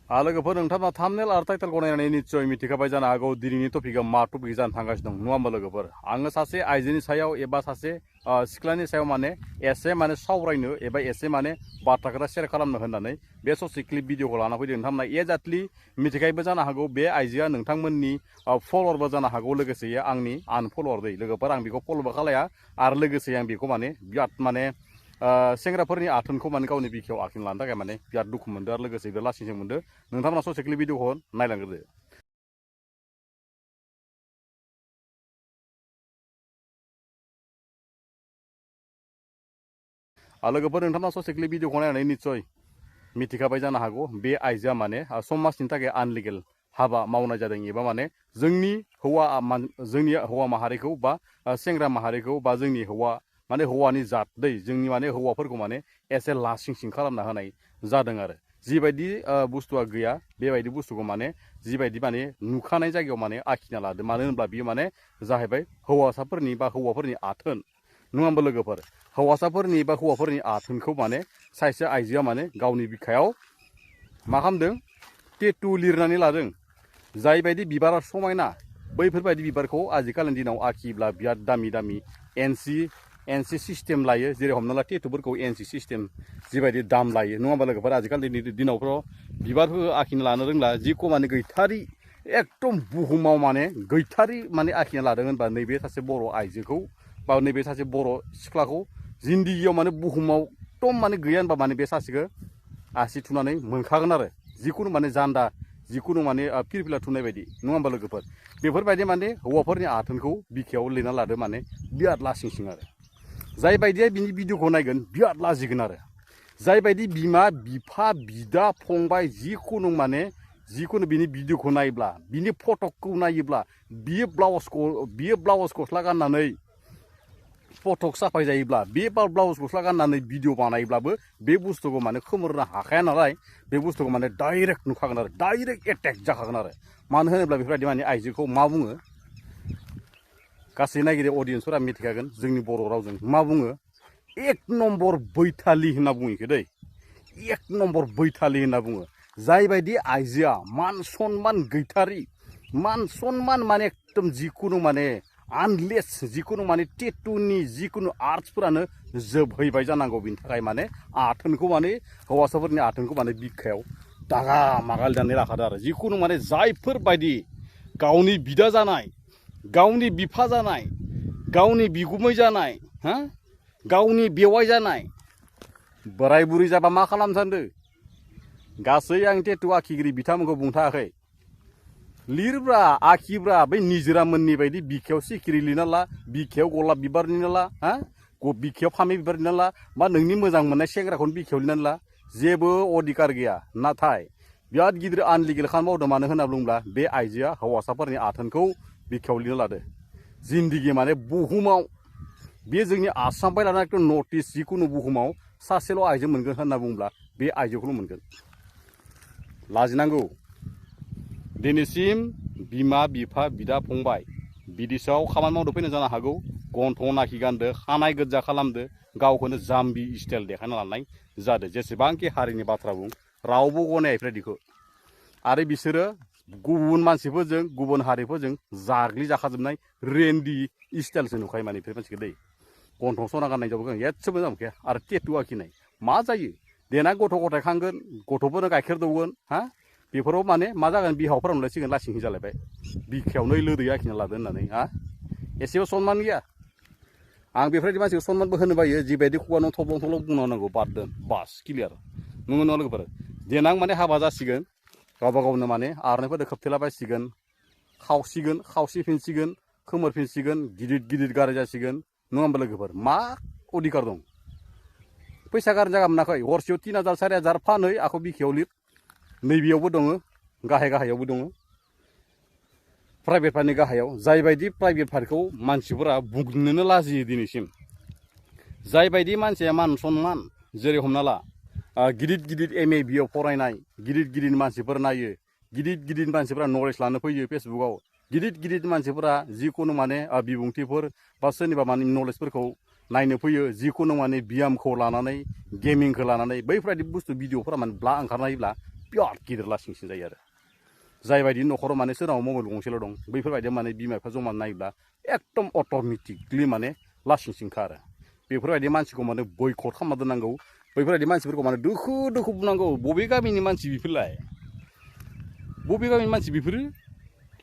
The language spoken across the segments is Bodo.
लोगोफोर नोंथाङा थाम्बनेल आरो टाइटेलखौ नायनानै निस्सय मिथिखाबाय जानो हागौ दिनैनि टपिकआ मा टपिक जानो थांगासिनो दं नङा होमबा लोगोफोर आङो सासे आइजोनि सायाव एबा सासे सिख्लानि सायाव माने एसे सावरायनो एबा एसे बाथ्रा खोथा शेयार खालामनो होननानै बे ससे क्लिप भिडिअखौ लाना फैदों नोंथांमोना एजाक्टलि मिथिखायोबो जानो हागौ बे आइजोआ नोंथांमोननि फलोअरबो जानो हागौ लोगोसे आंनि आनफलोअर दै लोगोफोर आं बेखौ फल'बो खालाया आरो लोगोसे आं बेखौ बिराद सेंग्राफोरनि आथोनखौ गावनि बिखायाव आखिना लानो थाखाय बिराद दुखु मोनदों आरो लोगोसे बिराद लासिंसिं मोनदों नोंथांमोना ससे क्लिप भिडिअखौ नायलांग्रोदो लोगोफोर नोंथांमोना ससे क्लिप भिडिअखौ नायनानै निस्सय मिथिखाबाय जानो हागौ बे आइजोआ समाजनि थाखाय आनलिगेल हाबा मावनाय जादों एबा जोंनि हौवा माहारिखौ बा सेंग्रा माहारिखौ बा जोंनि हौवानि जात दै जोंनि हौवाफोरखौ एसे लासिंसिं खालामना होनाय जादों आरो जिबायदि बुस्थुआ गैया बेबायदि बुस्थुखौ जिबायदि नुखानाय जायगायाव आखिना लादो मानो होनब्ला बियो जाहैबाय हौवासाफोरनि बा हौवाफोरनि आथोन नङा होमबा लोगोफोर हौवासाफोरनि बा हौवाफोरनि आथोनखौ सासे आइजोआ गावनि बिखायाव मा खालामदों टेटु लिरनानै लादों जायबायदि बिबारा समायना बैफोरबायदि बिबारखौ आजिखालिनि दिनाव आखिब्ला बिराद दामि दामि एनसि सिस्टेम लायो जेरै हमना ला टेटुफोरखौ एनसि सिस्टेम जिबायदि दाम लायो नङा होमबा लोगोफोर आजिखालिनि दिनावथ' बिबारफोरखौ आखिनो लानो रोंला जिखौ गैथारि एकदम बुहुमाव गैथारि आखिना लादों होनबा नैबे सासे बर' आइजोखौ बा नैबे सासे बर' सिख्लाखौ जिन्दगियाव बुहुमाव एकदम गैया होनबा बे सासेखौ आसि थुनानै मोनखागोन आरो जिखुनु जान्दा जिखुनु फिरफिला थुनाय बायदि नङा होमबा लोगोफोर बेफोरबायदि हौवाफोरनि आथोनखौ बिखायाव लिरना लादो बिराद लासिंसिं आरो जाय बायदिया बिनि भिडिअखौ नायगोन बिराद लाजिगोन आरो जायबायदि बिमा बिफा बिदा फंबाय जिखुनु बिनि भिडिअखौ नायोब्ला बिनि फटकखौ नायोब्ला बियो ब्लाउस गस्ला गाननानै फटक साफाय जायोब्ला बे ब्लाउस गस्ला गाननानै भिडिअ बानायब्लाबो बे बुस्थुखौ खोमोरनो हाखाया नालाय बे बुस्थुखौ डाइरेक्ट नुखागोन आरो डाइरेक्ट एटेक जाखागोन आरो मानो होनोब्ला बेफोरबायदि आइजोखौ मा बुङो गासै नायगिरि अडियेन्सफोरा मिथिखागोन जोंनि बर' रावजों मा बुङो एक नम्बर बैथालि होनना बुङो इखो दै एक नम्बर बैथालि होनना बुङो जायबायदि आइजोआ मान सनमान गैथारि मान सनमान एकदम जिखुनु आनलेस जिखुनु टेटुनि जिखुनु आर्ट्सफोरानो जोबहैबाय जानांगौ बिनि थाखाय आथोनखौ हौवासाफोरनि आथोनखौ बिखायाव दागा मागा लिरनानै लाखादो आरो जिखुनु जायफोरबायदि गावनि बिदा जानाय गावनि बिफा जानाय गावनि बिगुमै जानाय गावनि बेवाइ जानाय बोराय बुरै जाबा मा खालामनो सानदों गासै आं टेटु आखिगिरि बिथांमोनखौ बुंथाराखै लिरब्रा आखिब्रा बै निजोरा मोननि बायदि बिखायाव सिखिरि लिरना ला बिखायाव गलाब बिबार लिरना ला बिखायाव फामे बिबार लिरना ला बा नोंनि मोजां मोननाय सेंग्राखौनो बिखायाव लिरनानै ला जेबो अधिकार गैया नाथाय बिराद गिदिर आनलिगेल खामानि मावदों मानो होनना बुङोब्ला बे आइजोआ हौवासाफोरनि आथोनखौ बिखायाव लिरना लादो जिन्दगि बुहुमाव बे जोंनि आसाम बाय लाना एकदम नर्थ इस्ट जिखुनु बुहुमाव सासेल' आइजो मोनगोन होनना बुङोब्ला बे आइजोखौल' मोनगोन लाजिनांगौ दिनैसिम बिमा बिफा बिदा फंबाय बिदेशआव खामानि मावनो फैनो जानो हागौ गन्थं नाखि गानदो खानाय गोजा खालामदो गावखौनो जाम्बि स्टाइल देखायना लानाय जादों जेसेबांखि हारिनि बाथ्रा बुं रावबो गनायफोरदिखौ आरो बिसोरो गुबुन मानसिफोरजों गुबुन हारिफोरजों जाग्लिजाखाजोबनाय रेन्डि स्टाइलसो नुखायो बेफोर मानसिखौ दै गन्थं सना गाननाय जाबो एसेबो मोजां मोनखाया आरो टेटु आखिनाय मा जायो देनां गथ' गथाय खांगोन गथ'फोरनो गाइखेर दौगोन बेफोराव मा जागोन बिहावफोरा नुलायसिगोन लासिंसिं जालायबाय बिखायावनो लोदै आखिना लादो होननानै एसेबो सनमान गैया आं बेफोरबायदि मानसिखौ सनमानबो होनो बायो जिबायदि खुगानो थब्लं थब्लं बुंना होनांगौ बारदों बास क्लियार नंगौ नङा लोगोफोर देनां हाबा जासिगोन गावबा गावनो आर'नाइफोरजों खोबथेलाबायसिगोन खावसिगोन खावसिफिनसिगोन खोमोरफिनसिगोन गिदिर गिदिर गाराय जासिगोन नङा होमबा लोगोफोर मा अधिकार दं फैसा गारनो जागा मोनाखै हरसेयाव 3000 4000 फानै आखौ बिखायाव लिर नैबेयावबो दङ गाहाय गाहायावबो दङ प्राइभेट पार्टनि गाहायाव जायबायदि प्राइभेट पार्टखौ मानसिफोरा बुंनोनो लाजियो दिनैसिम जायबायदि मानसिया मान सनमान जेरै हमना ला गिदिर गिदिर MA BA फरायनाय गिदिर गिदिर मानसिफोर नायो गिदिर गिदिर मानसिफोरा नलेज लानो फैयो फेसबुकाव गिदिर गिदिर मानसिफोरा जिखुनु बिबुंथिफोर बा सोरनिबा नलेजफोरखौ नायनो फैयो जिखुनु बियामखौ लानानै गेमिंखौ लानानै बैफोरबायदि बुस्थु भिडिअफोरा ब्ला ओंखारनायोब्ला बिराद गिदिर लासिं सिं जायो आरो जायबायदि न'खराव माने सोरनाव मबाइल गंसेल' दं बैफोरबायदि माने बिमा बिफा जमा नायोब्ला एकदम अट'मेटिकलि माने लासिं सिंखा आरो बेफोरबायदि मानसिखौ माने बयकट खालामना दोननांगौ बैफोरबायदि मानसिफोरखौ माने दोखो दोखो बुंनांगौ बबे गामिनि मानसि बेफोरलाय बबे गामिनि मानसि बेफोरो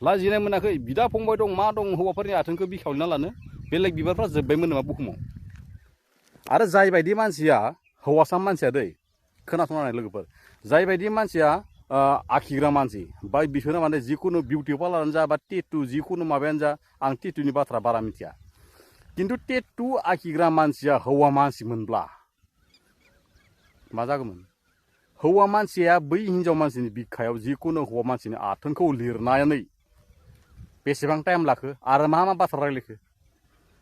लाजिनाय मोनाखै बिदा फंबाय दं मा दं हौवाफोरनि आथोनखौ बिखावना लानो बेलेग बिबारफ्रा जोब्बायमोन नामा बुहुमाव आरो जायबायदि मानसिया हौवासा मानसिया दै खोनासंनाय लोगोफोर जायबायदि मानसिया आखिग्रा मानसि बा बिसोरो माने जिखुनु बिउटि पार्लारानो जा बा टेटु जिखुनु माबायानो जा आं टेटुनि बाथ्रा बारा मिथिया खिन्थु टेटु आखिग्रा मानसिया हौवा मानसिमोनब्ला मा जागौमोन हौवा मानसिया बै हिन्जाव मानसिनि बिखायाव जिखुनु हौवा मानसिनि आथोनखौ लिरनानै बेसेबां टाइम लाखो आरो मा मा बाथ्रा रायलायखो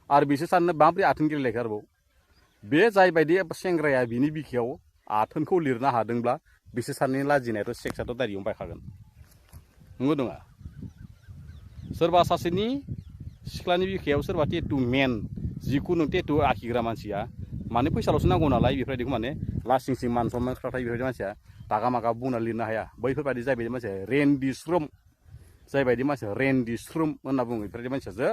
आरो बिसोर साननो माब्रै आथोन गेलेलायखो आरोबाव बे जायबायदि सेंग्राया बिनि बिखायाव आथोनखौ लिरनो हादोंब्ला बिसोर सानैनि लाजिनायाथ' सेक्सआथ' दारियावनो बायखागोन नंगौ नङा सोरबा सासेनि सिख्लानि बिखायाव सोरबा टेटु मेन जिखुनु टेटु आखिग्रा मानसिया माने फैसाल'सो नांगौ नालाय बेफोरबायदिखौ माने लासिं सिं मान सनमान खोथा थायो बेफोरबायदि मानसिया दागा मागा बुंना लिरनो हाया बैफोरबायदि जायबायदि मानसिया रेन्डि स्रुम जायबायदि मानसिया रेन्डि स्रुम होनना बुङो बेफोरबायदि मानसियासो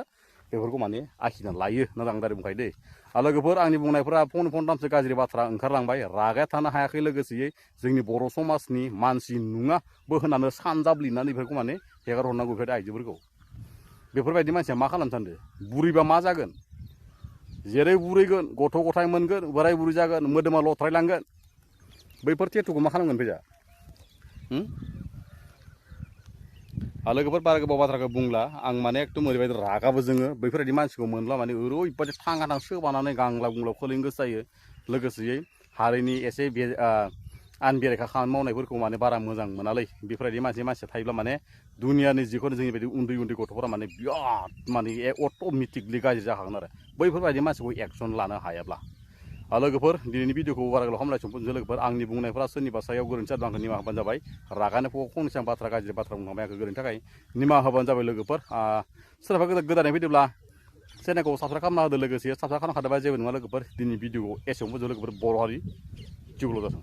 बेफोरखौ माने आखिना लायो होनना आं दारि बुंखायो दै आरो लोगोफोर आंनि बुंनायफोरा फंथामसो गाज्रि बाथ्रा ओंखारलांबाय रागा थानो हायाखै लोगोसेयै जोंनि बर' समाजनि मानसि नङाबो होननानै सानजाबलिनानै बेफोरखौ माने हेगार हरनांगौ बेफोरबायदि आइजोफोरखौ बेफोरबायदि मानसिया मा खालामनो सानदों बुरैबा मा जागोन जेरै बुरैगोन गथ' गथाय मोनगोन बोराय बुरै जागोन मोदोमा लथ्रायलांगोन बैफोर टेटुखौ मा खालामगोन फैजा आरो लोगोफोर बारा गोबाव बाथ्राखौ बुंला आं माने एकदम ओरैबायदि रागाबो जोङो बैफोरबायदि मानसिखौ मोनब्ला माने ओरैबायदि थाङा थां सोबानानै गांग्ला गुंग्ला खोलैनो गोसो जायो लोगोसेयै हारिनि एसे आनबेरेखा खामानि मावनायफोरखौ माने बारा मोजां मोनालै बेफोरबायदि मानसिया थायोब्ला माने दुनियानि जिखुनु जोंनि बायदि उन्दै उन्दै गथ'फोरा माने बिराद माने अट'मेटिकलि गाज्रि जाखागोन आरो बैफोरबायदि मानसिखौ एक्सन लानो हायाब्ला लोगोफोर दिनैनि भिडिअखौ बारा गोलाव खालामलाय समफोरजों लोगोफोर आंनि बुंनायफोरा सोरनिबा सायाव गोरोन्थि जादों आंखौ निमाहा होबानो जाबाय रागानो फंनैसो आं बाथ्रा गाज्रि बाथ्रा बुंखांबाय आंखौ गोरोन्थिनि थाखाय निमाहा होबानो जाबाय लोगोफोर सोरबा गोदानै फैदोंब्ला चेनेलखौ साबस्क्राइब खालामना होदो लोगोसे साबस्क्राइब खालामखादोंबा जेबो नङा लोगोफोर दिनै भिडिअखौ एसेयावनो फोजोबो लोगोफोर बर' हारि जिउल' जाथों